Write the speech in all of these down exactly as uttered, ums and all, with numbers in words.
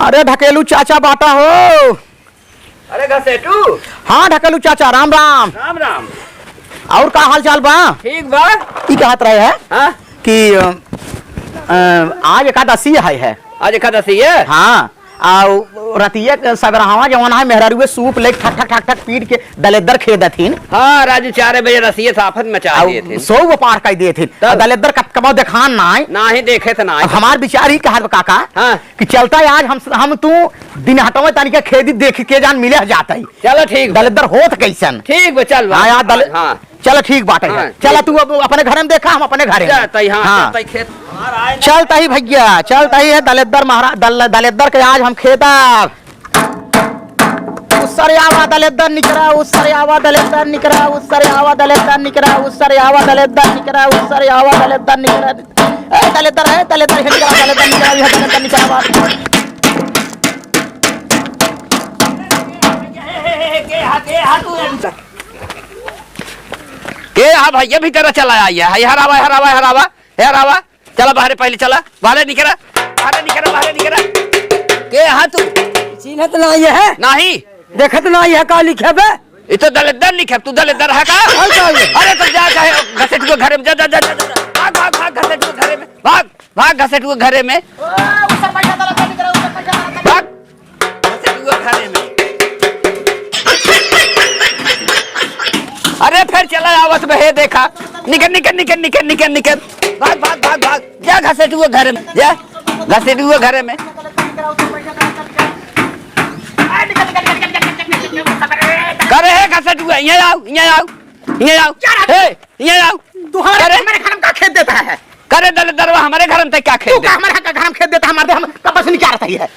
अरे ढकेलू चाचा बाटा हो। अरे घसेटू। हाँ ढकेलू चाचा, राम राम। राम राम। और का हाल चाल बा? ठीक बा। ई कहत रहे है हाँ? कि, अ, अ, आज एकादशी है, है। आज एकादशी है? हाँ। आ रतिया के सगरहवा जवन है, मेहरारुए सूप लेके ठक ठक ठक ठक पीट के दलेद्दर खेदत हिन। हाँ, राजू चार बजे रसिए साफत मचा आउ दिए थे। सौ वो पार कर दिए थे। तब? आ दलेद्दर कत-, कबो देखान ना आए। ना ही देखे तो ना आए। अब हमार विचार ही कहत बा काका हाँ। कि चलता है आज हम, हम तू दिन हटवे तनिक खेदी देख के जान मिले जाता ही। चलो ठीक बा। दलेद्दर होत कैसन? ठीक बा, चल बा। हाँ यार, दले-, हाँ। चलो ठीक बाटे है। हाँ, चला ठीक तू बा। अब अपने घरे में देखा, हम अपने घरे में। जाता ही, हाँ, हाँ। जाता ही खेत। चलता ही भैया, चलता ही है दलेद्दर महाराज, दल-, दलेद्दर के आज हम खेदा। उस सरे आवा दलेद्दर निकरा, उस सरे आवा दलेद्दर निकरा, उस सरे आवा दलेद्दर निकरा, उस सरे आवा दलेद्दर निकरा, उस सरे आवा दलेद्दर निकरा। ए, दलेद्दर है, दलेद्दर है, निकरा, दलेद्दर निकरा, यह दलेद्दर निकरा, आवा। के हा भैया भीतर चला आइया, है, हरावा, हरावा, हरावा, हरावा। चला बाहरे पहले चला, बाहरे निकरा, बाहरे निकरा, बाहरे निकरा। के हा तू? चिन्हत नाही है? नाही। देखत नाही है का लिखे बे? ई तो दलेद्दर लिखे, तू दलेद्दर है का? और का है? अरे तो जा चाहे घसेटुआ घरे में, जा, जा, जा, जा, जा। भाग, भाग, भाग घसेटुआ घरे में, भाग, भाग घसेटुआ घरे में। ओ, उ सब पैसा दलेद्दर निकरा, उ सब पैसा दलेद्दर। भाग। घसेटुआ घरे में। अरे फिर चला आवत बा, हे देखा। निकल, निकल, निकल, निकल, निकल, निकल। भाग, भाग, भाग, भाग। जा घसेटुआ घरे में, जा। घसेटुआ घरे में। करे हे घसेटुआ, यहाँ आओ, यहाँ आओ, यहाँ आओ। हे, यहाँ आओ। तू हमारे, करे? हमारे घर में का खेद देता है? करे दलेद्दरवा, हमारे घर में ते क्या खेद तू का देता? हमारे घर में खेद देता है? मार दे, हम कब्बे से निकाल रही है।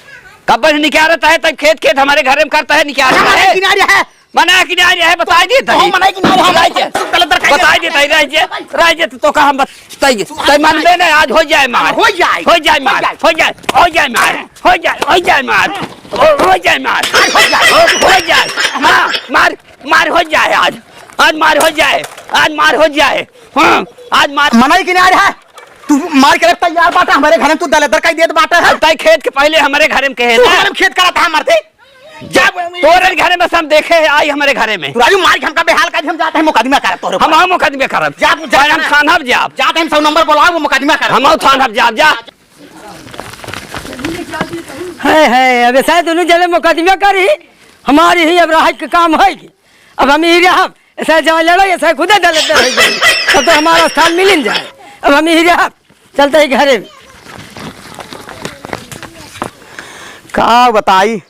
कब्बे से निकाल रहा है, तब खेत, खेत हमारे घर में करता है, निकाल रहा है। हमारे किनारे है। मना किनारे है, बताई देता है। मना किनारे है। राइजे। तू दलेद्दर का बताई देता है, राइजे। राइजे, तो, तो का हम बताई दे। तो मानबे ना, आज हो जाए मार। हो जाए। हो जाए मार। हो जाए। हो जाए, हो जाए मार। हो जाए, हो जाए मार। हो जाए। हो, हो जाए। हाँ, मार। मार हो जाए आज, आज मार हो जाए, आज मार हो जाए। हाँ, आज मार। मनई किनारे है, तू मार के तैयार बाटा, हमारे घर में तू दलेद्दर कई देत बाटा है। तय खेत के पहले हमारे घर में कहे तू ना। हमारे खेत करत है मरते। जा, तोरे घर में सब देखे है, आई हमारे घर में। तू राजू मार के हमका बेहाल कर, हम जाते हैं मुकदमा करब तोरे हम ऊपर। हम मुकदमा करब। जा, जा, भाई, हम जा। थाना जाब। जाते हैं सौ नंबर बुलाओ, वो मुकदमा करब। हम थाना जाब, जा। है, है, अब ऐसा दोनों जने मुकदमा करी, हमारी ही अब राहत के काम है कि अब हम ही रहब, ऐसा जहाँ लड़ाई, ऐसा खुदे दलेद्दर हो जाए, तब तो हमारा स्थान मिल ही जाए। अब हम ही रहब, चलते ही घरे। का बताई,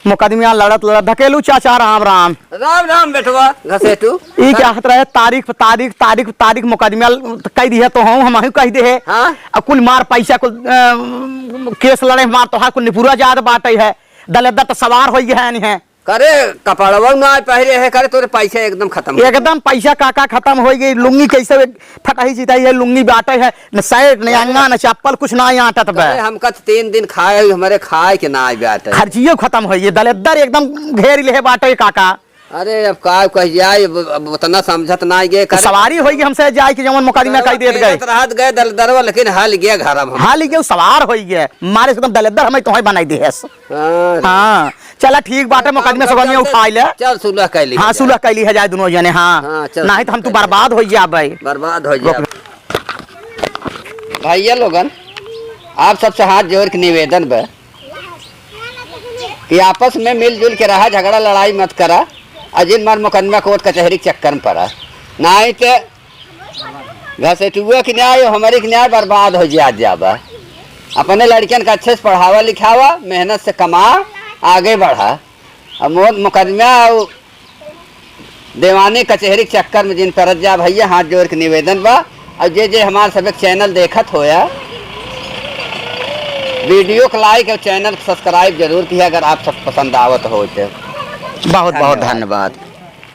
मुकदमिया लड़त लड़त, ढकेलू चाचा राम राम। राम राम बेटवा घसेटू। ई का कहत रहे, तारीख पे तारीख, तारीख पे तारीख मुकदमिया कई दिहे तो हम, हम ही कह दे है। हाँ। अब कुल मार पैसा कुल, अ, केस लड़े मार तोहार कुल निपुरा जात बाटे है, दलेद्दर तो सवार होई है नहीं है। करे कपड़वा ना पहरे है, करे तोरे पैसा एकदम खतम हो गए। एकदम पैसा काका खतम हो गई। लुंगी कैसे एक फटही चिताई है, लुंगी बाटे है, न शर्ट, न अंगा, न चप्पल, कुछ ना आटत बे। करे हमका तो तीन दिन खाए, हमारे खाए के ना आए बाटे। खर्चियो खतम हो गई, दलेद्दर एकदम घेर ले बाटे काका। अरे अब का कह जाए, अब, अब उतना समझत ना गए करे। सवारी होई कि हमसे जाए कि जवन मुकदमा कई देत गए। रहत गए दलेद्दरवा, लेकिन हाल गया घर अब हम। हाल गया, सवार होई गए, मारे से एकदम दलेद्दर हमें तोहे बनाई दे है। हाँ। हाँ। चला ठीक बाटे, मुकदमा से चल, उठा ले। चल सुलह कर ली हाँ, जाए। सुलह कर ली है जाए दोनों जने, हाँ। हाँ, चल, नहीं तो हम तू बर्बाद हो जाबे। बर्बाद हो जाबे। भैया लोगन, आप सबसे हाथ जोड़ के निवेदन बा कि आपस में मिलजुल के रहा, झगड़ा लड़ाई मत करा, और जिन मर मुकदमा कोर्ट कचहरी के चक्कर में पड़ा, नहीं तो घसेटुआ के न्याय, हमारे के न्याय बर्बाद हो जा, जाबा। अपने लड़कियन का अच्छे से पढ़ावा लिखावा, मेहनत से कमा, आगे बढ़ा। अब मौत मुकदमा और देवानी कचहरी के चक्कर में जिन परत जा भैया, हाथ जोड़ के निवेदन बा। और जे जे हमार सब एक चैनल देखत होया, वीडियो को like और चैनल को सब्सक्राइब जरूर किया अगर आप सब पसंद आवत हो तो। बहुत बहुत धन्यवाद। धन्यवाद।